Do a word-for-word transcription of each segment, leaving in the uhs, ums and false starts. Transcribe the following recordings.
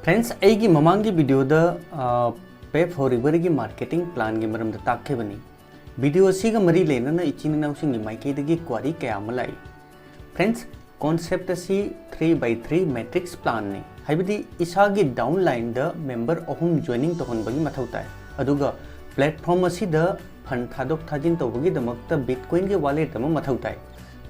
Friends, ꯑꯩꯒꯤ ꯃꯃꯥꯡꯒꯤ videoꯗ, ꯑ, Pep for Riverꯒꯤ marketing planꯒꯤ ꯃꯔꯝꯗ ꯇꯥꯛꯈꯤꯕꯅꯤ꯫ Video ꯑꯁꯤꯒ ꯃꯔꯤ ꯂꯩꯅꯅ ꯏꯆꯤꯟ ꯏꯅꯥꯎꯁꯤꯡꯒꯤ ꯃꯥꯏꯀꯩꯗꯒꯤ query ꯀꯌꯥ ꯑꯃ ꯂꯥꯛꯏ꯫ Friends, concept ꯑꯁꯤ three by three matrix planꯅꯤ, ꯍꯥꯏꯕꯗꯤ ꯏꯁꯥꯒꯤ downlineꯗ member ꯑꯍꯨꯝ joining ꯇꯧꯍꯟꯕꯒꯤ ꯃꯊꯧ ꯇꯥꯏ, ꯑꯗꯨꯒ platform ꯑꯁꯤꯗ fund ꯊꯥꯗꯣꯛ ꯊꯥꯖꯤꯟ ꯇꯧꯕꯒꯤꯗꯃꯛꯇ Bitcoinꯒꯤ wallet ꯑꯃ ꯃꯊꯧ ꯇꯥꯏ꯫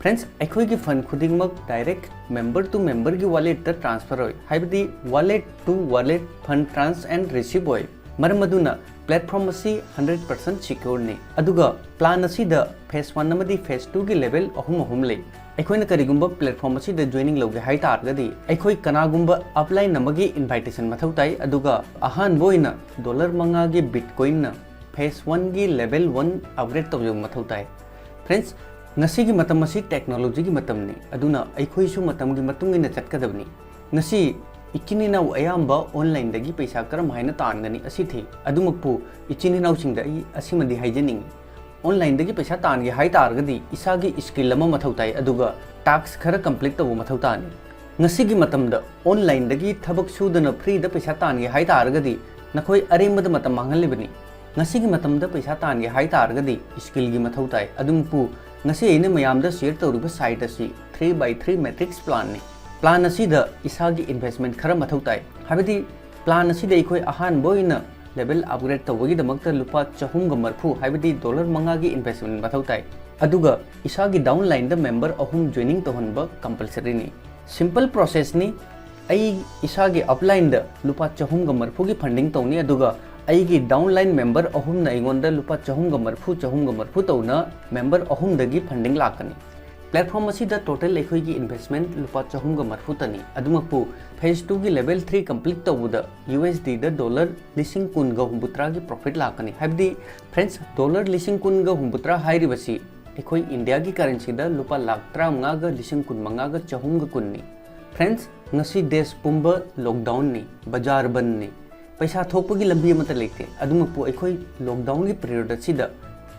Friends, ꯑꯩꯈꯣꯏꯒꯤ fund ꯈꯨꯗꯤꯡꯃꯛ direct member to memberꯒꯤ walletꯇ transfer ꯑꯣꯏ, ꯍꯥꯏꯕꯗꯤ wallet to wallet fund trans and receive ꯑꯣꯏ꯫ ꯃꯔꯝ ꯑꯗꯨꯅ platform ꯑꯁꯤ hundred percent secureꯅꯤ꯫ ꯑꯗꯨꯒ plan ꯑꯁꯤꯗ phase one ꯑꯃꯗꯤ phase twoꯒꯤ level ꯑꯍꯨꯝ ꯑꯍꯨꯝ ꯂꯩ꯫ ꯑꯩꯈꯣꯏꯅ ꯀꯔꯤꯒꯨꯝꯕ platform ꯑꯁꯤꯗ joining ꯂꯧꯒꯦ ꯍꯥꯏ ꯇꯥꯔꯒꯗꯤ, ꯑꯩꯈꯣꯏ ꯀꯅꯥꯒꯨꯝꯕ upline ꯑꯃꯒꯤ invitation ꯃꯊꯧ ꯇꯥꯏ, ꯑꯗꯨꯒ ꯑꯍꯥꯟꯕ ꯑꯣꯏꯅ dollar ꯃꯉꯥꯒꯤ Bitcoinꯅ phase oneꯒꯤ level one upgrade ꯇꯧꯖꯕ ꯃꯊꯧ ꯇꯥꯏ꯫ Friends, ꯉꯁꯤꯒꯤ ꯃꯇꯝ ꯑꯁꯤ technologyꯒꯤ ꯃꯇꯝꯅꯤ, ꯑꯗꯨꯅ ꯑꯩꯈꯣꯏꯁꯨ ꯃꯇꯝꯒꯤ ꯃꯇꯨꯡ ꯏꯟꯅ ꯆꯠꯀꯗꯕꯅꯤ꯫ ꯉꯁꯤ ꯏꯆꯤꯟ ꯏꯅꯥꯎ ꯑꯌꯥꯝꯕ onlineꯗꯒꯤ ꯄꯩꯁꯥ ꯀꯔꯝ ꯍꯥꯏꯅ ꯇꯥꯟꯒꯅꯤ ꯑꯁꯤ ꯊꯤ꯫ ꯑꯗꯨꯃꯛꯄꯨ ꯏꯆꯤꯟ ꯏꯅꯥꯎꯁꯤꯡꯗ ꯑꯩ ꯑꯁꯤꯃꯗꯤ ꯍꯥꯏꯖꯅꯤꯡꯏ, onlineꯗꯒꯤ ꯄꯩꯁꯥ ꯇꯥꯟꯒꯦ ꯍꯥꯏ ꯇꯥꯔꯒꯗꯤ ꯏꯁꯥꯒꯤ skill ꯑꯃ ꯃꯊꯧ ꯇꯥꯏ, ꯑꯗꯨꯒ task ꯈꯔ complete ꯇꯧꯕ ꯃꯊꯧ ꯇꯥꯅꯤ꯫ ꯉꯁꯤꯒꯤ ꯃꯇꯝꯗ onlineꯗꯒꯤ ꯊꯕꯛ ꯁꯨꯗꯅ freeꯗ ꯄꯩꯁꯥ ꯇꯥꯟꯒꯦ ꯍꯥꯏ ꯇꯥꯔꯒꯗꯤ ꯅꯈꯣꯏ ꯑꯔꯦꯝꯕꯗ ꯃꯇꯝ ꯃꯥꯡꯍꯜꯂꯤꯕꯅꯤ꯫ ꯉꯁꯤꯒꯤ ꯃꯇꯝꯗ ꯄꯩꯁꯥ ꯇꯥꯟꯒꯦ ꯍꯥꯏ ꯇꯥꯔꯒꯗꯤ skillꯒꯤ ꯃꯊꯧ ꯇꯥꯏ꯫ ꯑꯗꯨꯃꯛꯄꯨ ꯉꯁꯤ ꯑꯩꯅ ꯃꯌꯥꯝꯗ share ꯇꯧꯔꯤꯕ site ꯑꯁꯤ three by three matrix planꯅꯤ꯫ Plan ꯑꯁꯤꯗ ꯏꯁꯥꯒꯤ investment ꯈꯔ ꯃꯊꯧ ꯇꯥꯏ, ꯍꯥꯏꯕꯗꯤ plan ꯑꯁꯤꯗ ꯑꯩꯈꯣꯏ ꯑꯍꯥꯟꯕ ꯑꯣꯏꯅ level upgrade ꯇꯧꯕꯒꯤꯗꯃꯛꯇ ꯂꯨꯄꯥ ꯆꯍꯨꯝꯒ ꯃꯔꯐꯨ, ꯍꯥꯏꯕꯗꯤ dollar ꯃꯉꯥꯒꯤ investment ꯃꯊꯧ ꯇꯥꯏ꯫ ꯑꯗꯨꯒ ꯏꯁꯥꯒꯤ downlineꯗ member ꯑꯍꯨꯝ joining ꯇꯧꯍꯟꯕ compulsoryꯅꯤ꯫ Simple processꯅꯤ꯫ ꯑꯩ ꯏꯁꯥꯒꯤ uplineꯗ ꯂꯨꯄꯥ ꯆꯍꯨꯝꯒ ꯃꯔꯐꯨꯒꯤ funding ꯇꯧꯅꯤ, ꯑꯗꯨꯒ ꯑꯩꯒꯤ downline member ꯑꯍꯨꯝꯅ ꯑꯩꯉꯣꯟꯗ ꯂꯨꯄꯥ ꯆꯍꯨꯝꯒ ꯃꯔꯐꯨ, ꯆꯍꯨꯝꯒ ꯃꯔꯐꯨ ꯇꯧꯅ member ꯑꯍꯨꯝꯗꯒꯤ funding ꯂꯥꯛꯀꯅꯤ꯫ Platform ꯑꯁꯤꯗ total ꯑꯩꯈꯣꯏꯒꯤ investment ꯂꯨꯄꯥ ꯆꯍꯨꯝꯒ ꯃꯔꯐꯨꯇꯅꯤ꯫ ꯑꯗꯨꯃꯛꯄꯨ phase twoꯒꯤ level three complete ꯇꯧꯕꯗ USDꯗ dollar ꯂꯤꯁꯤꯡ ꯀꯨꯟꯒ ꯍꯨꯝꯐꯨꯇꯔꯥꯒꯤ profit ꯂꯥꯛꯀꯅꯤ꯫ ꯍꯥꯏꯕꯗꯤ friends, dollar ꯂꯤꯁꯤꯡ ꯀꯨꯟꯒ ꯍꯨꯝꯐꯨꯇꯔꯥ ꯍꯥꯏꯔꯤꯕꯁꯤ ꯑꯩꯈꯣꯏ Indiaꯒꯤ currencyꯗ ꯂꯨꯄꯥ ꯂꯥꯈ ꯇꯔꯥꯃꯉꯥꯒ ꯂꯤꯁꯤꯡ ꯀꯨꯟꯃꯉꯥꯒ ꯆꯍꯨꯝꯒ ꯀꯨꯟꯅꯤ꯫ Friends, ꯉꯁꯤ ꯗꯦꯁ ꯄꯨꯝꯕ lockdownꯅꯤ, ꯕꯖꯥꯔ ꯕꯟꯅꯤ, ꯄꯩꯁꯥ ꯊꯣꯛꯄꯒꯤ ꯂꯝꯕꯤ ꯑꯃꯠꯇ ꯂꯩꯇꯦ꯫ ꯑꯗꯨꯃꯛꯄꯨ ꯑꯩꯈꯣꯏ lockdownꯒꯤ period ꯑꯁꯤꯗ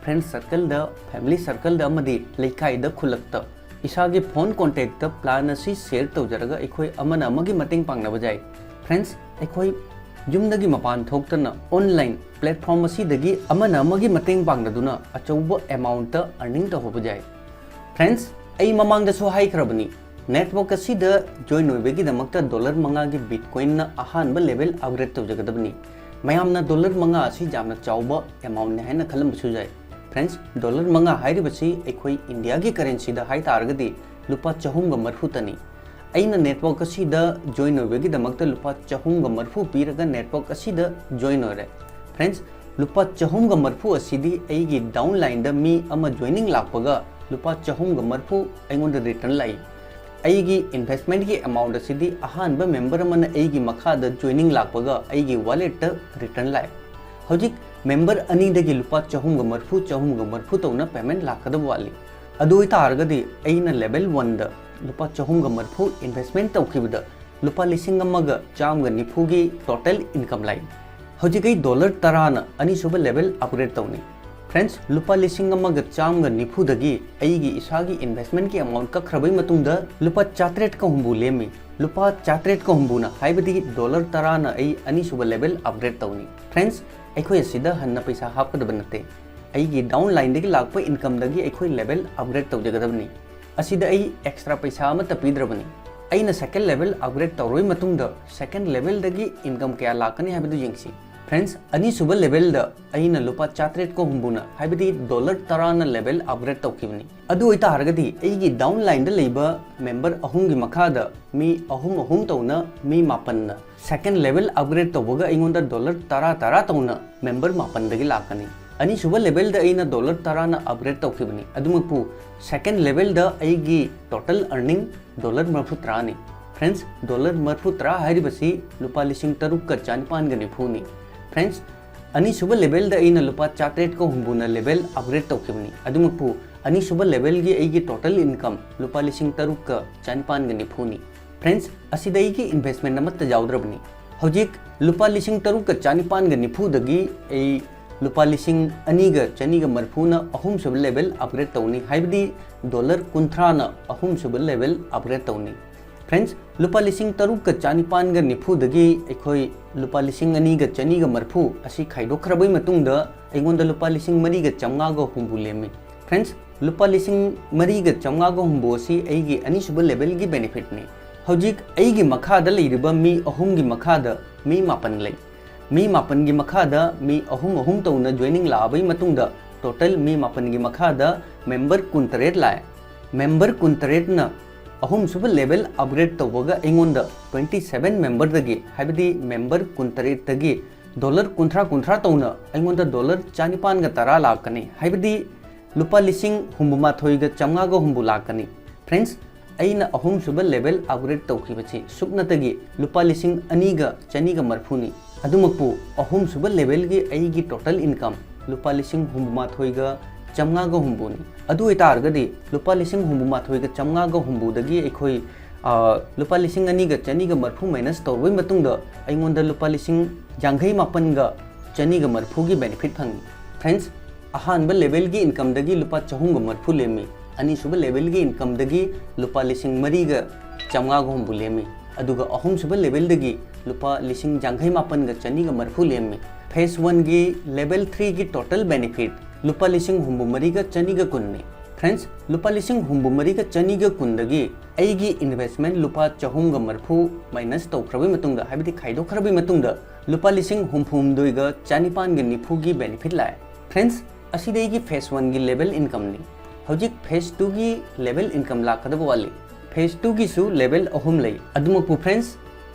friend circleꯗ, family circleꯗ ꯑꯃꯗꯤ ꯂꯩꯀꯥꯏꯗ, ꯈꯨꯜꯂꯛꯇ ꯏꯁꯥꯒꯤ phone contactꯇ plan ꯑꯁꯤ share ꯇꯧꯖꯔꯒ ꯑꯩꯈꯣꯏ ꯑꯃꯅ ꯑꯃꯒꯤ ꯃꯇꯦꯡ ꯄꯥꯡꯅꯕ ꯌꯥꯏ꯫ Friends, ꯑꯩꯈꯣꯏ ꯌꯨꯝꯗꯒꯤ ꯃꯄꯥꯟ ꯊꯣꯛꯇꯅ online platform ꯑꯁꯤꯗꯒꯤ ꯑꯃꯅ ꯑꯃꯒꯤ ꯃꯇꯦꯡ ꯄꯥꯡꯅꯗꯨꯅ ꯑꯆꯧꯕ amount earning ꯇꯧꯍꯧꯕ ꯌꯥꯏ꯫ Friends, ꯑꯩ ꯃꯃꯥꯡꯗꯁꯨ ꯍꯥꯏꯈ꯭ꯔꯕꯅꯤ, network ꯑꯁꯤꯗ join ꯑꯣꯏꯕꯒꯤꯗꯃꯛꯇ dollar ꯃꯉꯥꯒꯤ Bitcoinꯅ ꯑꯍꯥꯟꯕ level upgrade ꯇꯧꯖꯒꯗꯕꯅꯤ꯫ ꯃꯌꯥꯝꯅ dollar ꯃꯉꯥ ꯑꯁꯤ ꯌꯥꯝꯅ ꯆꯥꯎꯕ amountꯅꯤ ꯍꯥꯏꯅ ꯈꯜꯂꯝꯕꯁꯨ ꯌꯥꯏ꯫ Friends, dollar ꯃꯉꯥ ꯍꯥꯏꯔꯤꯕꯁꯤ ꯑꯩꯈꯣꯏ Indiaꯒꯤ currencyꯗ ꯍꯥꯏ ꯇꯥꯔꯒꯗꯤ ꯂꯨꯄꯥ ꯆꯍꯨꯝꯒ ꯃꯔꯤꯐꯨꯇꯅꯤ꯫ ꯑꯩꯅ network ꯑꯁꯤꯗ join ꯑꯣꯏꯕꯒꯤꯗꯃꯛꯇ ꯂꯨꯄꯥ ꯆꯍꯨꯝꯒ ꯃꯔꯤꯐꯨ ꯄꯤꯔꯒ network ꯑꯁꯤꯗ join ꯑꯣꯏꯔꯦ꯫ Friends, ꯂꯨꯄꯥ ꯆꯍꯨꯝꯒ ꯃꯔꯤꯐꯨ ꯑꯁꯤꯗꯤ ꯑꯩꯒꯤ downlineꯗ ꯃꯤ ꯑꯃ joining ꯂꯥꯛꯄꯒ ꯂꯨꯄꯥ ꯆꯍꯨꯝꯒ ꯃꯔꯤꯐꯨ ꯑꯩꯉꯣꯟꯗ return ꯂꯥꯛꯏ꯫ ꯑꯩꯒꯤ investmentꯀꯤ amount ꯑꯁꯤꯗꯤ ꯑꯍꯥꯟꯕ member ꯑꯃꯅ ꯑꯩꯒꯤ ꯃꯈꯥꯗ joining ꯂꯥꯛꯄꯒ ꯑꯩꯒꯤ walletꯇ return ꯂꯥꯛꯑꯦ꯫ ꯍꯧꯖꯤꯛ member ꯑꯅꯤꯗꯒꯤ ꯂꯨꯄꯥ ꯆꯍꯨꯝꯒ ꯃꯔꯤꯐꯨ, ꯆꯍꯨꯝꯒ ꯃꯔꯤꯐꯨ ꯇꯧꯅ payment ꯂꯥꯛꯀꯗꯕ ꯋꯥꯠꯂꯤ꯫ ꯑꯗꯨ ꯑꯣꯏꯇꯥꯔꯒꯗꯤ ꯑꯩꯅ level oneꯗ ꯂꯨꯄꯥ ꯆꯍꯨꯝꯒ ꯃꯔꯤꯐꯨ investment ꯇꯧꯈꯤꯕꯗ ꯂꯨꯄꯥ ꯂꯤꯁꯤꯡ ꯑꯃꯒ ꯆꯥꯝꯃꯒ ꯅꯤꯐꯨꯒꯤ total income ꯂꯥꯛꯏ꯫ ꯍꯧꯖꯤꯛ ꯑꯩ dollar ꯇꯔꯥꯅ ꯑꯅꯤꯁꯨꯕ level upgrade ꯇꯧꯅꯤ꯫ Friends, ꯂꯨꯄꯥ ꯂꯤꯁꯤꯡ ꯑꯃꯒ ꯆꯥꯝꯃꯒ ꯅꯤꯐꯨꯗꯒꯤ ꯑꯩꯒꯤ ꯏꯁꯥꯒꯤ investmentꯀꯤ amount ꯀꯛꯈ꯭ꯔꯕꯩ ꯃꯇꯨꯡꯗ ꯂꯨꯄꯥ ꯆꯥꯇ꯭ꯔꯦꯠꯀ ꯍꯨꯝꯐꯨ ꯂꯦꯝꯃꯤ꯫ ꯂꯨꯄꯥ ꯆꯥꯇ꯭ꯔꯦꯠꯀ ꯍꯨꯝꯐꯨꯅ, ꯍꯥꯏꯕꯗꯤ dollar ꯇꯔꯥꯅ ꯑꯩ ꯑꯅꯤꯁꯨꯕ level upgrade ꯇꯧꯅꯤ꯫ Friends, ꯑꯩꯈꯣꯏ ꯑꯁꯤꯗ ꯍꯟꯅ ꯄꯩꯁꯥ ꯍꯥꯞꯀꯗꯕ ꯅꯠꯇꯦ꯫ ꯑꯩꯒꯤ downlineꯗꯒꯤ ꯂꯥꯛꯄ incomeꯗꯒꯤ ꯑꯩꯈꯣꯏ level upgrade ꯇꯧꯖꯒꯗꯕꯅꯤ꯫ ꯑꯁꯤꯗ ꯑꯩ extra ꯄꯩꯁꯥ ꯑꯃꯠꯇ ꯄꯤꯗ꯭ꯔꯕꯅꯤ꯫ ꯑꯩꯅ second level upgrade ꯇꯧꯔꯕ ꯃꯇꯨꯡꯗ second levelꯗꯒꯤ income ꯀꯌꯥ ꯂꯥꯛꯀꯅꯤ ꯍꯥꯏꯕꯗꯨ ꯌꯦꯡꯁꯤ꯫ Friends, ꯑꯅꯤꯁꯨꯕ levelꯗ ꯑꯩꯅ ꯂꯨꯄꯥ ꯆꯥꯇ꯭ꯔꯦꯠꯀ ꯍꯨꯝꯐꯨꯅ, ꯍꯥꯏꯕꯗꯤ dollar ꯇꯔꯥꯅ level upgrade ꯇꯧꯈꯤꯕꯅꯤ꯫ ꯑꯗꯨ ꯑꯣꯏꯇꯥꯔꯒꯗꯤ ꯑꯩꯒꯤ downlineꯗ ꯂꯩꯕ member ꯑꯍꯨꯝꯒꯤ ꯃꯈꯥꯗ ꯃꯤ ꯑꯍꯨꯝ ꯑꯍꯨꯝ ꯇꯧꯅ ꯃꯤ ꯃꯥꯄꯟꯅ second level upgrade ꯇꯧꯕꯒ ꯑꯩꯉꯣꯟꯗ dollar ꯇꯔꯥ ꯇꯔꯥ ꯇꯧꯅ member ꯃꯥꯄꯟꯗꯒꯤ ꯂꯥꯛꯀꯅꯤ꯫ ꯑꯅꯤꯁꯨꯕ levelꯗ ꯑꯩꯅ dollar ꯇꯔꯥꯅ upgrade ꯇꯧꯈꯤꯕꯅꯤ꯫ ꯑꯗꯨꯃꯛꯄꯨ second levelꯗ ꯑꯩꯒꯤ total earning dollar ꯃꯔꯤꯐꯨ ꯇꯔꯥꯅꯤ꯫ Friends, dollar ꯃꯔꯤꯐꯨ ꯇꯔꯥ ꯍꯥꯏꯔꯤꯕꯁꯤ ꯂꯨꯄꯥ ꯂꯤꯁꯤꯡ ꯇꯔꯨꯛꯀ ꯆꯥꯅꯤꯄꯥꯟꯒ ꯅꯤꯐꯨꯅꯤ꯫ Friends, ꯑꯅꯤꯁꯨꯕ levelꯗ ꯑꯩꯅ ꯂꯨꯄꯥ ꯆꯥꯇ꯭ꯔꯦꯠꯀ ꯍꯨꯝꯐꯨꯅ level upgrade ꯇꯧꯈꯤꯕꯅꯤ꯫ ꯑꯗꯨꯃꯛꯄꯨ ꯑꯅꯤꯁꯨꯕ levelꯒꯤ ꯑꯩꯒꯤ total income ꯂꯨꯄꯥ ꯂꯤꯁꯤꯡ ꯇꯔꯨꯛꯀ ꯆꯥꯅꯤꯄꯥꯟꯒ ꯅꯤꯐꯨꯅꯤ꯫ Friends, ꯑꯁꯤꯗ ꯑꯩꯒꯤ investment ꯑꯃꯠꯇ ꯌꯥꯎꯗ꯭ꯔꯕꯅꯤ꯫ ꯍꯧꯖꯤꯛ ꯂꯨꯄꯥ ꯂꯤꯁꯤꯡ ꯇꯔꯨꯛꯀ ꯆꯥꯅꯤꯄꯥꯟꯒ ꯅꯤꯐꯨꯗꯒꯤ ꯑꯩ ꯂꯨꯄꯥ ꯂꯤꯁꯤꯡ ꯑꯅꯤꯒ ꯆꯅꯤꯒ ꯃꯔꯤꯐꯨꯅ ꯑꯍꯨꯝꯁꯨꯕ level upgrade ꯇꯧꯅꯤ, ꯍꯥꯏꯕꯗꯤ dollar ꯀꯨꯟꯊ꯭ꯔꯥꯅ ꯑꯍꯨꯝꯁꯨꯕ level upgrade ꯇꯧꯅꯤ꯫ Friends, ꯂꯨꯄꯥ ꯂꯤꯁꯤꯡ ꯇꯔꯨꯛꯀ ꯆꯥꯅꯤꯄꯥꯟꯒ ꯅꯤꯐꯨꯗꯒꯤ ꯑꯩꯈꯣꯏ ꯂꯨꯄꯥ ꯂꯤꯁꯤꯡ ꯑꯅꯤꯒ ꯆꯅꯤꯒ ꯃꯔꯤꯐꯨ ꯑꯁꯤ ꯈꯥꯏꯗꯣꯛꯈ꯭ꯔꯕꯩ ꯃꯇꯨꯡꯗ ꯑꯩꯉꯣꯟꯗ ꯂꯨꯄꯥ ꯂꯤꯁꯤꯡ ꯃꯔꯤꯒ ꯆꯥꯝꯃꯉꯥꯒ ꯍꯨꯝꯐꯨ ꯂꯦꯝꯃꯤ꯫ Friends, ꯂꯨꯄꯥ ꯂꯤꯁꯤꯡ ꯃꯔꯤꯒ ꯆꯥꯝꯃꯉꯥꯒ ꯍꯨꯝꯐꯨ ꯑꯁꯤ ꯑꯩꯒꯤ ꯑꯅꯤꯁꯨꯕ levelꯒꯤ benefitꯅꯤ꯫ ꯍꯧꯖꯤꯛ ꯑꯩꯒꯤ ꯃꯈꯥꯗ ꯂꯩꯔꯤꯕ ꯃꯤ ꯑꯍꯨꯝꯒꯤ ꯃꯈꯥꯗ ꯃꯤ ꯃꯥꯄꯟ ꯂꯩ꯫ ꯃꯤ ꯃꯥꯄꯟꯒꯤ ꯃꯈꯥꯗ ꯃꯤ ꯑꯍꯨꯝ ꯑꯍꯨꯝ ꯇꯧꯅ joining ꯂꯥꯛꯑꯕꯩ ꯃꯇꯨꯡꯗ total ꯃꯤ ꯃꯥꯄꯟꯒꯤ ꯃꯈꯥꯗ member ꯀꯨꯟꯇꯔꯦꯠ ꯂꯥꯛꯑꯦ꯫ Member ꯀꯨꯟꯇꯔꯦꯠꯅ ꯑꯍꯨꯝꯁꯨꯕ level upgrade ꯇꯧꯕꯒ ꯑꯩꯉꯣꯟꯗ twenty seven memberꯗꯒꯤ, ꯍꯥꯏꯕꯗꯤ member ꯀꯨꯟꯇꯔꯦꯠꯇꯒꯤ dollar ꯀꯨꯟꯊ꯭ꯔꯥ ꯀꯨꯟꯊ꯭ꯔꯥ ꯇꯧꯅ ꯑꯩꯉꯣꯟꯗ dollar ꯆꯥꯅꯤꯄꯥꯟꯒ ꯇꯔꯥ ꯂꯥꯛꯀꯅꯤ, ꯍꯥꯏꯕꯗꯤ ꯂꯨꯄꯥ ꯂꯤꯁꯤꯡ ꯍꯨꯝꯐꯨꯃꯥꯊꯣꯏꯒ ꯆꯥꯝꯃꯉꯥꯒ ꯍꯨꯝꯐꯨ ꯂꯥꯛꯀꯅꯤ꯫ Friends, ꯑꯩꯅ ꯑꯍꯨꯝꯁꯨꯕ level upgrade ꯇꯧꯈꯤꯕꯁꯤ ꯁꯨꯞꯅꯇꯒꯤ ꯂꯨꯄꯥ ꯂꯤꯁꯤꯡ ꯑꯅꯤꯒ ꯆꯅꯤꯒ ꯃꯔꯤꯐꯨꯅꯤ꯫ ꯑꯗꯨꯃꯛꯄꯨ ꯑꯍꯨꯝꯁꯨꯕ levelꯒꯤ ꯑꯩꯒꯤ total income ꯂꯨꯄꯥ ꯂꯤꯁꯤꯡ ꯍꯨꯝꯐꯨꯃꯥꯊꯣꯏꯒ ꯆꯥꯝꯃꯉꯥꯒ ꯍꯨꯝꯐꯨꯅꯤ꯫ ꯑꯗꯨ ꯑꯣꯏꯇꯥꯔꯒꯗꯤ ꯂꯨꯄꯥ ꯂꯤꯁꯤꯡ ꯍꯨꯝꯐꯨꯃꯥꯊꯣꯏꯒ ꯆꯥꯝꯃꯉꯥꯒ ꯍꯨꯝꯐꯨꯗꯒꯤ ꯑꯩꯈꯣꯏ, ꯑ, ꯂꯨꯄꯥ ꯂꯤꯁꯤꯡ ꯑꯅꯤꯒ ꯆꯅꯤꯒ ꯃꯔꯤꯐꯨ minus ꯇꯧꯔꯕꯩ ꯃꯇꯨꯡꯗ ꯑꯩꯉꯣꯟꯗ ꯂꯨꯄꯥ ꯂꯤꯁꯤꯡ ꯌꯥꯡꯈꯩ ꯃꯥꯄꯟꯒ ꯆꯅꯤꯒ ꯃꯔꯤꯐꯨꯒꯤ benefit ꯐꯪꯉꯤ꯫ Friends, ꯑꯍꯥꯟꯕ levelꯒꯤ incomeꯗꯒꯤ ꯂꯨꯄꯥ ꯆꯍꯨꯝꯒ ꯃꯔꯤꯐꯨ ꯂꯦꯝꯃꯤ꯫ ꯑꯅꯤꯁꯨꯕ levelꯒꯤ incomeꯗꯒꯤ ꯂꯨꯄꯥ ꯂꯤꯁꯤꯡ ꯃꯔꯤꯒ ꯆꯥꯝꯃꯉꯥꯒ ꯍꯨꯝꯐꯨ ꯂꯦꯝꯃꯤ꯫ ꯑꯗꯨꯒ ꯑꯍꯨꯝꯁꯨꯕ levelꯗꯒꯤ ꯂꯨꯄꯥ ꯂꯤꯁꯤꯡ ꯌꯥꯡꯈꯩ ꯃꯥꯄꯟꯒ ꯆꯅꯤꯒ ꯃꯔꯤꯐꯨ ꯂꯦꯝꯃꯤ꯫ Phase oneꯒꯤ level threeꯒꯤ total benefit ꯂꯨꯄꯥ ꯂꯤꯁꯤꯡ ꯍꯨꯝꯐꯨ ꯃꯔꯤꯒ ꯆꯅꯤꯒ ꯀꯨꯟꯅꯤ꯫ Friends, ꯂꯨꯄꯥ ꯂꯤꯁꯤꯡ ꯍꯨꯝꯐꯨ ꯃꯔꯤꯒ ꯆꯅꯤꯒ ꯀꯨꯟꯗꯒꯤ ꯑꯩꯒꯤ investment ꯂꯨꯄꯥ ꯆꯍꯨꯝꯒ ꯃꯔꯤꯐꯨ minus ꯇꯧꯈ꯭ꯔꯕꯩ ꯃꯇꯨꯡꯗ, ꯍꯥꯏꯕꯗꯤ ꯈꯥꯏꯗꯣꯛꯈ꯭ꯔꯕꯩ ꯃꯇꯨꯡꯗ, ꯂꯨꯄꯥ ꯂꯤꯁꯤꯡ ꯍꯨꯝꯐꯨꯍꯨꯝꯗꯣꯏꯒ ꯆꯥꯅꯤꯄꯥꯟꯒ ꯅꯤꯐꯨꯒꯤ benefit ꯂꯥꯛꯑꯦ꯫ Friends, ꯑꯁꯤꯗꯤ ꯑꯩꯒꯤ phase oneꯒꯤ level incomeꯅꯤ꯫ ꯍꯧꯖꯤꯛ phase twoꯒꯤ level income ꯂꯥꯛꯀꯗꯕ ꯋꯥꯠꯂꯤ꯫ Phase twoꯒꯤꯁꯨ level ꯑꯍꯨꯝ ꯂꯩ꯫ ꯑꯗꯨꯃꯛꯄꯨ friends,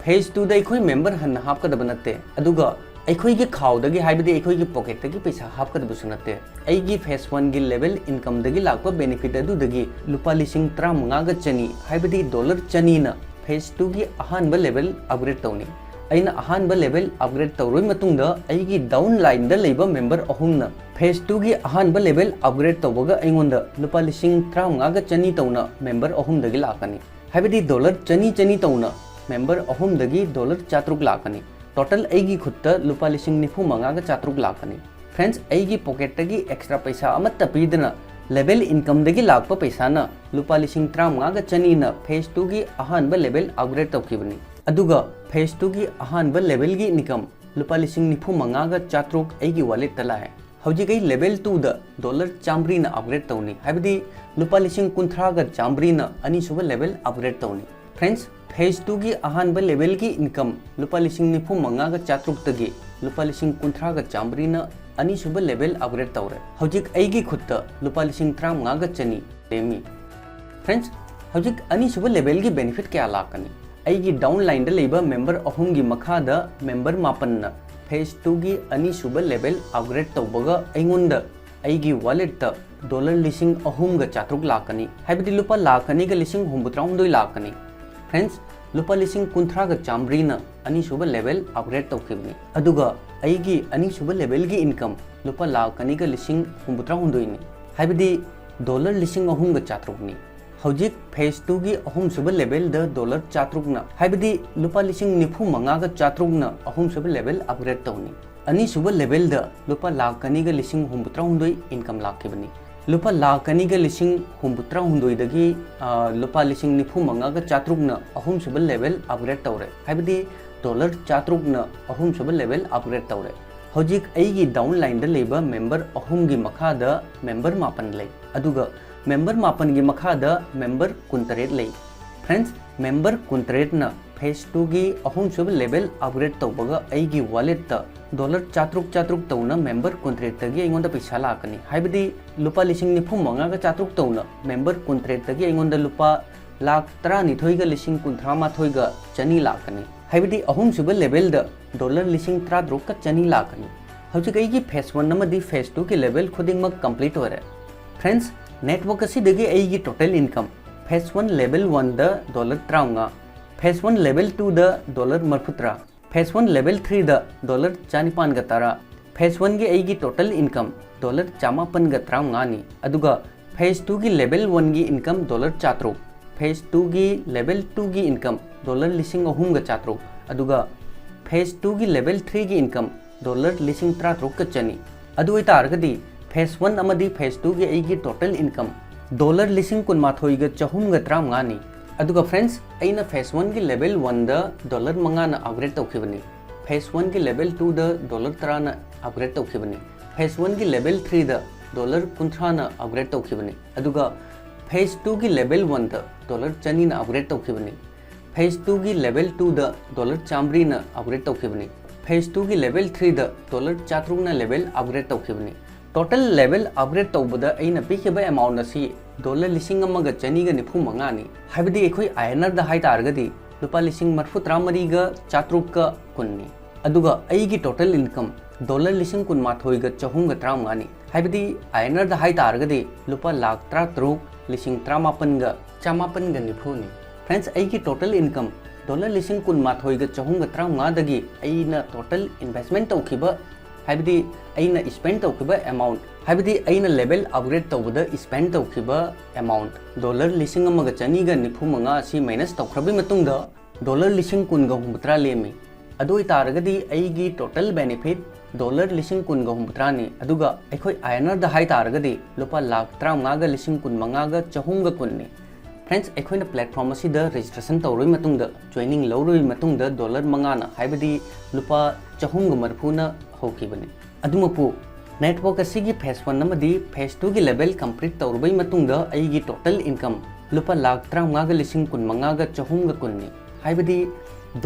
phase twoꯗ ꯑꯩꯈꯣꯏ member ꯍꯟꯅ ꯍꯥꯞꯀꯗꯕ ꯅꯠꯇꯦ, ꯑꯗꯨꯒ ꯑꯩꯈꯣꯏꯒꯤ ꯈꯥꯎꯗꯒꯤ, ꯍꯥꯏꯕꯗꯤ ꯑꯩꯈꯣꯏꯒꯤ pocketꯇꯒꯤ ꯄꯩꯁꯥ ꯍꯥꯞꯀꯗꯕꯁꯨ ꯅꯠꯇꯦ꯫ ꯑꯩꯒꯤ phase oneꯒꯤ level incomeꯗꯒꯤ ꯂꯥꯛꯄ benefit ꯑꯗꯨꯗꯒꯤ ꯂꯨꯄꯥ ꯂꯤꯁꯤꯡ ꯇꯔꯥꯃꯉꯥꯒ ꯆꯅꯤ, ꯍꯥꯏꯕꯗꯤ dollar ꯆꯅꯤꯅ phase twoꯒꯤ ꯑꯍꯥꯟꯕ level upgrade ꯇꯧꯅꯤ꯫ ꯑꯩꯅ ꯑꯍꯥꯟꯕ level upgrade ꯇꯧꯔꯕ ꯃꯇꯨꯡꯗ ꯑꯩꯒꯤ downlineꯗ ꯂꯩꯕ member ꯑꯍꯨꯝꯅ phase twoꯒꯤ ꯑꯍꯥꯟꯕ level upgrade ꯇꯧꯕꯒ ꯑꯩꯉꯣꯟꯗ ꯂꯨꯄꯥ ꯂꯤꯁꯤꯡ ꯇꯔꯥꯃꯉꯥꯒ ꯆꯅꯤ ꯇꯧꯅ member ꯑꯍꯨꯝꯗꯒꯤ ꯂꯥꯛꯀꯅꯤ꯫ ꯍꯥꯏꯕꯗꯤ dollar ꯆꯅꯤ ꯆꯅꯤ ꯇꯧꯅ member ꯑꯍꯨꯝꯗꯒꯤ dollar ꯆꯥꯇ꯭ꯔꯨꯛ ꯂꯥꯛꯀꯅꯤ꯫ Total ꯑꯩꯒꯤ ꯈꯨꯠꯇ ꯂꯨꯄꯥ ꯂꯤꯁꯤꯡ ꯅꯤꯐꯨ ꯃꯉꯥꯒ ꯆꯥꯇ꯭ꯔꯨꯛ ꯂꯥꯛꯀꯅꯤ꯫ Friends, ꯑꯩꯒꯤ pocketꯇꯒꯤ extra ꯄꯩꯁꯥ ꯑꯃꯠꯇ ꯄꯤꯗꯅ Level incomeꯗꯒꯤ ꯂꯥꯛꯄ ꯄꯩꯁꯥꯅ ꯂꯨꯄꯥ ꯂꯤꯁꯤꯡ ꯇꯔꯥꯃꯉꯥꯒ ꯆꯅꯤꯅ phase twoꯒꯤ ꯑꯍꯥꯟꯕ level upgrade ꯇꯧꯈꯤꯕꯅꯤ꯫ ꯑꯗꯨꯒ phase twoꯒꯤ ꯑꯍꯥꯟꯕ levelꯒꯤ income ꯂꯨꯄꯥ ꯂꯤꯁꯤꯡ ꯅꯤꯐꯨ ꯃꯉꯥꯒ ꯆꯥꯇ꯭ꯔꯨꯛ ꯑꯩꯒꯤ walletꯇ ꯂꯥꯛꯑꯦ꯫ ꯍꯧꯖꯤꯛ ꯑꯩ level twoꯗ dollar ꯆꯥꯝꯃꯔꯤꯅ upgrade ꯇꯧꯅꯤ, ꯍꯥꯏꯕꯗꯤ ꯂꯨꯄꯥ ꯂꯤꯁꯤꯡ ꯀꯨꯟꯊ꯭ꯔꯥꯒ ꯆꯥꯝꯃꯔꯤꯅ ꯑꯅꯤꯁꯨꯕ level upgrade ꯇꯧꯅꯤ꯫ Friends, phase twoꯒꯤ ꯑꯍꯥꯟꯕ levelꯒꯤ income ꯂꯨꯄꯥ ꯂꯤꯁꯤꯡ ꯅꯤꯐꯨ ꯃꯉꯥꯒ ꯆꯥꯇ꯭ꯔꯨꯛꯇꯒꯤ ꯂꯨꯄꯥ ꯂꯤꯁꯤꯡ ꯀꯨꯟꯊ꯭ꯔꯥꯒ ꯆꯥꯝꯃꯔꯤꯅ ꯑꯅꯤꯁꯨꯕ level upgrade ꯇꯧꯔꯦ꯫ ꯍꯧꯖꯤꯛ ꯑꯩꯒꯤ ꯈꯨꯠꯇ ꯂꯨꯄꯥ ꯂꯤꯁꯤꯡ ꯇꯔꯥꯃꯉꯥꯒ ꯆꯅꯤ ꯂꯦꯝꯃꯤ꯫ Friends, ꯍꯧꯖꯤꯛ ꯑꯅꯤꯁꯨꯕ levelꯒꯤ benefit ꯀꯌꯥ ꯂꯥꯛꯀꯅꯤ? ꯑꯩꯒꯤ downlineꯗ ꯂꯩꯕ member ꯑꯍꯨꯝꯒꯤ ꯃꯈꯥꯗ member ꯃꯥꯄꯟꯅ phase twoꯒꯤ ꯑꯅꯤꯁꯨꯕ level upgrade ꯇꯧꯕꯒ ꯑꯩꯉꯣꯟꯗ ꯑꯩꯒꯤ walletꯇ dollar ꯂꯤꯁꯤꯡ ꯑꯍꯨꯝꯒ ꯆꯥꯇ꯭ꯔꯨꯛ ꯂꯥꯛꯀꯅꯤ, ꯍꯥꯏꯕꯗꯤ ꯂꯨꯄꯥ ꯂꯥꯈ ꯑꯅꯤꯒ ꯂꯤꯁꯤꯡ ꯍꯨꯝꯐꯨꯇꯔꯥꯍꯨꯝꯗꯣꯏ ꯂꯥꯛꯀꯅꯤ꯫ Friends, ꯂꯨꯄꯥ ꯂꯤꯁꯤꯡ ꯀꯨꯟꯊ꯭ꯔꯥꯒ ꯆꯥꯝꯃꯔꯤꯅ ꯑꯅꯤꯁꯨꯕ level upgrade ꯇꯧꯈꯤꯕꯅꯤ꯫ ꯑꯗꯨꯒ ꯑꯩꯒꯤ ꯑꯅꯤꯁꯨꯕ levelꯒꯤ income ꯂꯨꯄꯥ ꯂꯥꯈ ꯑꯅꯤꯒ ꯂꯤꯁꯤꯡ ꯍꯨꯝꯐꯨꯇꯔꯥꯍꯨꯝꯗꯣꯏꯅꯤ, ꯍꯥꯏꯕꯗꯤ dollar ꯂꯤꯁꯤꯡ ꯑꯍꯨꯝꯒ ꯆꯥꯇ꯭ꯔꯨꯛꯅꯤ꯫ ꯍꯧꯖꯤꯛ phase twoꯒꯤ ꯑꯍꯨꯝꯁꯨꯕ levelꯗ dollar ꯆꯥꯇ꯭ꯔꯨꯛꯅ, ꯍꯥꯏꯕꯗꯤ ꯂꯨꯄꯥ ꯂꯤꯁꯤꯡ ꯅꯤꯐꯨ ꯃꯉꯥꯒ ꯆꯥꯇ꯭ꯔꯨꯛꯅ ꯑꯍꯨꯝꯁꯨꯕ level upgrade ꯇꯧꯅꯤ꯫ ꯑꯅꯤꯁꯨꯕ levelꯗ ꯂꯨꯄꯥ ꯂꯥꯈ ꯑꯅꯤꯒ ꯂꯤꯁꯤꯡ ꯍꯨꯝꯐꯨꯇꯔꯥꯍꯨꯝꯗꯣꯏ income ꯂꯥꯛꯈꯤꯕꯅꯤ꯫ ꯂꯨꯄꯥ ꯂꯥꯈ ꯑꯅꯤꯒ ꯂꯤꯁꯤꯡ ꯍꯨꯝꯐꯨꯇꯔꯥꯍꯨꯝꯗꯣꯏꯗꯒꯤ, ꯑ, ꯂꯨꯄꯥ ꯂꯤꯁꯤꯡ ꯅꯤꯐꯨ ꯃꯉꯥꯒ ꯆꯥꯇ꯭ꯔꯨꯛꯅ ꯑꯍꯨꯝꯁꯨꯕ level upgrade ꯇꯧꯔꯦ, ꯍꯥꯏꯕꯗꯤ dollar ꯆꯥꯇ꯭ꯔꯨꯛꯅ ꯑꯍꯨꯝꯁꯨꯕ level upgrade ꯇꯧꯔꯦ꯫ ꯍꯧꯖꯤꯛ ꯑꯩꯒꯤ downlineꯗ ꯂꯩꯕ member ꯑꯍꯨꯝꯒꯤ ꯃꯈꯥꯗ member ꯃꯥꯄꯟ ꯂꯩ, ꯑꯗꯨꯒ member ꯃꯥꯄꯟꯒꯤ ꯃꯈꯥꯗ member ꯀꯨꯟꯇꯔꯦꯠ ꯂꯩ꯫ Friends, member ꯀꯨꯟꯇꯔꯦꯠꯅ phase twoꯒꯤ ꯑꯍꯨꯝꯁꯨꯕ level upgrade ꯇꯧꯕꯒ ꯑꯩꯒꯤ walletꯇ dollar ꯆꯥꯇ꯭ꯔꯨꯛ ꯆꯥꯇ꯭ꯔꯨꯛ ꯇꯧꯅ member ꯀꯨꯟꯇꯔꯦꯠꯇꯒꯤ ꯑꯩꯉꯣꯟꯗ ꯄꯩꯁꯥ ꯂꯥꯛꯀꯅꯤ, ꯍꯥꯏꯕꯗꯤ ꯂꯨꯄꯥ ꯂꯤꯁꯤꯡ ꯅꯤꯐꯨ ꯃꯉꯥꯒ ꯆꯥꯇ꯭ꯔꯨꯛ ꯇꯧꯅ member ꯀꯨꯟꯇꯔꯦꯠꯇꯒꯤ ꯑꯩꯉꯣꯟꯗ ꯂꯨꯄꯥ ꯂꯥꯈ ꯇꯔꯥꯅꯤꯊꯣꯏꯒ ꯂꯤꯁꯤꯡ ꯀꯨꯟꯊ꯭ꯔꯥ ꯃꯥꯊꯣꯏꯒ ꯆꯅꯤ ꯂꯥꯛꯀꯅꯤ, ꯍꯥꯏꯕꯗꯤ ꯑꯍꯨꯝꯁꯨꯕ levelꯗ dollar ꯂꯤꯁꯤꯡ ꯇꯔꯥꯇꯔꯨꯛꯀ ꯆꯅꯤ ꯂꯥꯛꯀꯅꯤ꯫ ꯍꯧꯖꯤꯛ ꯑꯩꯒꯤ phase one ꯑꯃꯗꯤ phase twoꯒꯤ level ꯈꯨꯗꯤꯡꯃꯛ complete ꯑꯣꯏꯔꯦ꯫ Friends, network ꯑꯁꯤꯗꯒꯤ ꯑꯩꯒꯤ total income phase one level oneꯗ dollar ꯇꯔꯥꯃꯉꯥ, phase one level twoꯗ dollar ꯃꯔꯤꯐꯨꯇꯔꯥ, phase one level threeꯗ dollar ꯆꯥꯅꯤꯄꯥꯟꯒ ꯇꯔꯥ, phase oneꯒꯤ ꯑꯩꯒꯤ total income dollar ꯆꯥꯃꯥꯄꯟꯒ ꯇꯔꯥꯃꯉꯥꯅꯤ꯫ ꯑꯗꯨꯒ phase twoꯒꯤ level oneꯒꯤ income dollar ꯆꯥꯇ꯭ꯔꯨꯛ, phase twoꯒꯤ level twoꯒꯤ income dollar ꯂꯤꯁꯤꯡ ꯑꯍꯨꯝꯒ ꯆꯥꯇ꯭ꯔꯨꯛ, ꯑꯗꯨꯒ phase twoꯒꯤ level threeꯒꯤ income dollar ꯂꯤꯁꯤꯡ ꯇꯔꯥꯇꯔꯨꯛꯀ ꯆꯅꯤ꯫ ꯑꯗꯨ ꯑꯣꯏꯇꯥꯔꯒꯗꯤ Phase one ꯑꯃꯗꯤ phase twoꯒꯤ ꯑꯩꯒꯤ total income dollar ꯂꯤꯁꯤꯡ ꯀꯨꯟꯃꯥꯊꯣꯏꯒ ꯆꯍꯨꯝꯒ ꯇꯔꯥꯃꯉꯥꯅꯤ꯫ ꯑꯗꯨꯒ friends, ꯑꯩꯅ phase oneꯒꯤ level oneꯗ dollar ꯃꯉꯥꯅ upgrade ꯇꯧꯈꯤꯕꯅꯤ꯫ Phase oneꯒꯤ level twoꯗ dollar ꯇꯔꯥꯅ upgrade ꯇꯧꯈꯤꯕꯅꯤ꯫ Phase oneꯒꯤ level threeꯗ dollar ꯀꯨꯟꯊ꯭ꯔꯥꯅ upgrade ꯇꯧꯈꯤꯕꯅꯤ꯫ ꯑꯗꯨꯒ phase twoꯒꯤ level oneꯗ dollar ꯆꯅꯤꯅ upgrade ꯇꯧꯈꯤꯕꯅꯤ꯫ Phase twoꯒꯤ level twoꯗ dollar ꯆꯥꯃꯔꯤꯅ upgrade ꯇꯧꯈꯤꯕꯅꯤ꯫ Phase twoꯒꯤ level threeꯗ dollar ꯆꯥꯇ꯭ꯔꯨꯛꯅ level upgrade ꯇꯧꯈꯤꯕꯅꯤ꯫ Total level upgrade ꯇꯧꯕꯗ ꯑꯩꯅ ꯄꯤꯈꯤꯕ amount ꯑꯁꯤ dollar ꯂꯤꯁꯤꯡ ꯑꯃꯒ ꯆꯅꯤꯒ ꯅꯤꯐꯨ ꯃꯉꯥꯅꯤ꯫ ꯍꯥꯏꯕꯗꯤ ꯑꯩꯈꯣꯏ INRꯗ ꯍꯥꯏ ꯇꯥꯔꯒꯗꯤ ꯂꯨꯄꯥ ꯂꯤꯁꯤꯡ ꯃꯔꯤꯐꯨ ꯇꯔꯥꯃꯔꯤꯒ ꯆꯥꯇ꯭ꯔꯨꯛꯀ ꯀꯨꯟꯅꯤ꯫ ꯑꯗꯨꯒ ꯑꯩꯒꯤ total income dollar ꯂꯤꯁꯤꯡ ꯀꯨꯟꯃꯥꯊꯣꯏꯒ ꯆꯍꯨꯝꯒ ꯇꯔꯥꯃꯉꯥꯅꯤ꯫ ꯍꯥꯏꯕꯗꯤ INRꯗ ꯍꯥꯏ ꯇꯥꯔꯒꯗꯤ ꯂꯨꯄꯥ ꯂꯥꯈ ꯇꯔꯥꯇꯔꯨꯛ ꯂꯤꯁꯤꯡ ꯇꯔꯥꯃꯥꯄꯟꯒ ꯆꯃꯥꯄꯟꯒ ꯅꯤꯐꯨꯅꯤ꯫ Friends, ꯑꯩꯒꯤ total income dollar ꯂꯤꯁꯤꯡ ꯀꯨꯟꯃꯥꯊꯣꯏꯒ ꯆꯍꯨꯝꯒ ꯇꯔꯥꯃꯉꯥꯗꯒꯤ ꯑꯩꯅ total investment ꯇꯧꯈꯤꯕ, ꯍꯥꯏꯕꯗꯤ ꯑꯩꯅ spend ꯇꯧꯈꯤꯕ amount, ꯍꯥꯏꯕꯗꯤ ꯑꯩꯅ level upgrade ꯇꯧꯕꯗ spend ꯇꯧꯈꯤꯕ amount dollar ꯂꯤꯁꯤꯡ ꯑꯃꯒ ꯆꯅꯤꯒ ꯅꯤꯐꯨ ꯃꯉꯥ ꯑꯁꯤ minus ꯇꯧꯈ꯭ꯔꯕꯒꯤ ꯃꯇꯨꯡꯗ dollar ꯂꯤꯁꯤꯡ ꯀꯨꯟꯒ ꯍꯨꯝꯐꯨꯇꯔꯥ ꯂꯦꯝꯃꯤ꯫ ꯑꯗꯨ ꯑꯣꯏꯇꯥꯔꯒꯗꯤ ꯑꯩꯒꯤ total benefit dollar ꯂꯤꯁꯤꯡ ꯀꯨꯟꯒ ꯍꯨꯝꯐꯨꯇꯔꯥꯅꯤ꯫ ꯑꯗꯨꯒ ꯑꯩꯈꯣꯏ INRꯗ ꯍꯥꯏ ꯇꯥꯔꯒꯗꯤ ꯂꯨꯄꯥ ꯂꯥꯈ ꯇꯔꯥꯃꯉꯥꯒ ꯂꯤꯁꯤꯡ ꯀꯨꯟꯃꯉꯥꯒ ꯆꯍꯨꯝꯒ ꯀꯨꯟꯅꯤ꯫ Friends, ꯑꯩꯈꯣꯏꯅ platform ꯑꯁꯤꯗ registration ꯇꯧꯔꯕ ꯃꯇꯨꯡꯗ, joining ꯂꯧꯔꯕ ꯃꯇꯨꯡꯗ dollar ꯃꯉꯥꯅ, ꯍꯥꯏꯕꯗꯤ ꯂꯨꯄꯥ ꯆꯍꯨꯝꯒ ꯃꯔꯤꯐꯨꯅ ꯍꯧꯈꯤꯕꯅꯤ꯫ ꯑꯗꯨꯃꯛꯄꯨ, network ꯑꯁꯤꯒꯤ phase one ꯑꯃꯗꯤ phase twoꯒꯤ level complete ꯇꯧꯔꯕ ꯃꯇꯨꯡꯗ ꯑꯩꯒꯤ total income ꯂꯨꯄꯥ ꯂꯥꯈ ꯇꯔꯥꯃꯉꯥꯒ ꯂꯤꯁꯤꯡ ꯀꯨꯟꯃꯉꯥꯒ ꯆꯍꯨꯝꯒ ꯀꯨꯟꯅꯤ, ꯍꯥꯏꯕꯗꯤ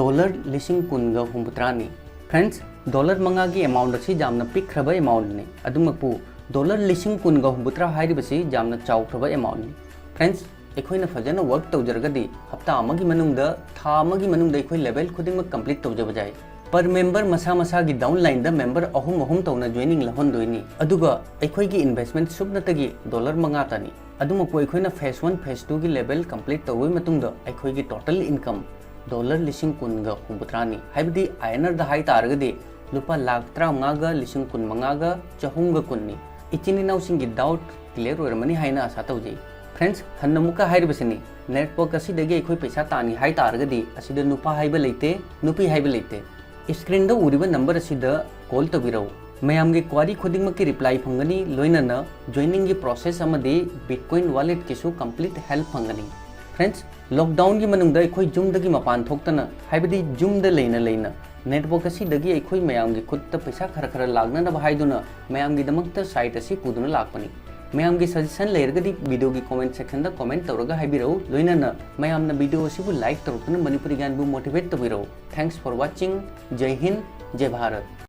dollar ꯂꯤꯁꯤꯡ ꯀꯨꯟꯒ ꯍꯨꯝꯐꯨꯇꯔꯥꯅꯤ꯫ Friends, dollar ꯃꯉꯥꯒꯤ amount ꯑꯁꯤ ꯌꯥꯝꯅ ꯄꯤꯛꯈ꯭ꯔꯕ amountꯅꯤ꯫ ꯑꯗꯨꯃꯛꯄꯨ, dollar ꯂꯤꯁꯤꯡ ꯀꯨꯟꯒ ꯍꯨꯝꯐꯨꯇꯔꯥ ꯍꯥꯏꯔꯤꯕꯁꯤ ꯌꯥꯝꯅ ꯆꯥꯎꯈ꯭ꯔꯕ amountꯅꯤ꯫ Friends, ꯑꯩꯈꯣꯏꯅ ꯐꯖꯅ work ꯇꯧꯖꯔꯒꯗꯤ ꯍꯞꯇꯥ ꯑꯃꯒꯤ ꯃꯅꯨꯡꯗ, ꯊꯥ ꯑꯃꯒꯤ ꯃꯅꯨꯡꯗ ꯑꯩꯈꯣꯏ level ꯈꯨꯗꯤꯡꯃꯛ complete ꯇꯧꯖꯕ ꯌꯥꯏ꯫ Per member ꯃꯁꯥ ꯃꯁꯥꯒꯤ downlineꯗ member ꯑꯍꯨꯝ ꯑꯍꯨꯝ ꯇꯧꯅ joining ꯂꯧꯍꯟꯗꯣꯏꯅꯤ꯫ ꯑꯗꯨꯒ ꯑꯩꯈꯣꯏꯒꯤ investment ꯁꯨꯞꯅꯇꯒꯤ dollar ꯃꯉꯥꯇꯅꯤ꯫ ꯑꯗꯨꯃꯛꯄꯨ ꯑꯩꯈꯣꯏꯅ phase one, phase twoꯒꯤ level complete ꯇꯧꯔꯕ ꯃꯇꯨꯡꯗ ꯑꯩꯈꯣꯏꯒꯤ total income dollar ꯂꯤꯁꯤꯡ ꯀꯨꯟꯒ ꯍꯨꯝꯐꯨꯇꯔꯥꯅꯤ, ꯍꯥꯏꯕꯗꯤ INRꯗ ꯍꯥꯏ ꯇꯥꯔꯒꯗꯤ ꯂꯨꯄꯥ ꯂꯥꯈ ꯇꯔꯥꯃꯉꯥꯒ ꯂꯤꯁꯤꯡ ꯀꯨꯟꯃꯉꯥꯒ ꯆꯍꯨꯝꯒ ꯀꯨꯟꯅꯤ꯫ ꯏꯆꯤꯟ ꯏꯅꯥꯎꯁꯤꯡꯒꯤ doubt clear ꯑꯣꯏꯔꯝꯃꯅꯤ ꯍꯥꯏꯅ ꯑꯥꯁꯥ ꯇꯧꯖꯩ꯫ Friends, ꯍꯟꯅ ꯑꯃꯨꯛꯀ ꯍꯥꯏꯔꯤꯕꯁꯤꯅꯤ, network ꯑꯁꯤꯗꯒꯤ ꯑꯩꯈꯣꯏ ꯄꯩꯁꯥ ꯇꯥꯟꯒꯦ ꯍꯥꯏ ꯇꯥꯔꯒꯗꯤ ꯑꯁꯤꯗ ꯅꯨꯄꯥ ꯍꯥꯏꯕ ꯂꯩꯇꯦ, ꯅꯨꯄꯤ ꯍꯥꯏꯕ ꯂꯩꯇꯦ꯫ Screenꯗ ꯎꯔꯤꯕ number ꯑꯁꯤꯗ call ꯇꯧꯕꯤꯔꯛꯎ꯫ ꯃꯌꯥꯝꯒꯤ query ꯈꯨꯗꯤꯡꯃꯛꯀꯤ reply ꯐꯪꯒꯅꯤ, ꯂꯣꯏꯅꯅ joiningꯒꯤ process ꯑꯃꯗꯤ Bitcoin walletꯀꯤꯁꯨ complete help ꯐꯪꯒꯅꯤ꯫ Friends, lockdownꯒꯤ ꯃꯅꯨꯡꯗ ꯑꯩꯈꯣꯏ ꯌꯨꯝꯗꯒꯤ ꯃꯄꯥꯟ ꯊꯣꯛꯇꯅ, ꯍꯥꯏꯕꯗꯤ ꯌꯨꯝꯗ ꯂꯩꯅ ꯂꯩꯅ network ꯑꯁꯤꯗꯒꯤ ꯑꯩꯈꯣꯏ ꯃꯌꯥꯝꯒꯤ ꯈꯨꯠꯇ ꯄꯩꯁꯥ ꯈꯔ ꯈꯔ ꯂꯥꯛꯅꯅꯕ ꯍꯥꯏꯗꯨꯅ ꯃꯌꯥꯝꯒꯤꯗꯃꯛꯇ site ꯑꯁꯤ ꯄꯨꯗꯨꯅ ꯂꯥꯛꯄꯅꯤ꯫ ꯃꯌꯥꯝꯒꯤ suggestion ꯂꯩꯔꯒꯗꯤ videoꯒꯤ comment sectionꯗ comment ꯇꯧꯔꯒ ꯍꯥꯏꯕꯤꯔꯛꯎ, ꯂꯣꯏꯅꯅ ꯃꯌꯥꯝꯅ video ꯑꯁꯤꯕꯨ like ꯇꯧꯔꯛꯇꯨꯅ ꯃꯅꯤꯄꯨꯔꯤ ꯒ꯭ꯌꯥꯟꯕꯨ motivate ꯇꯧꯕꯤꯔꯛꯎ꯫ Thanks for watching. ꯖꯩ Hind, ꯖꯩ Bharat.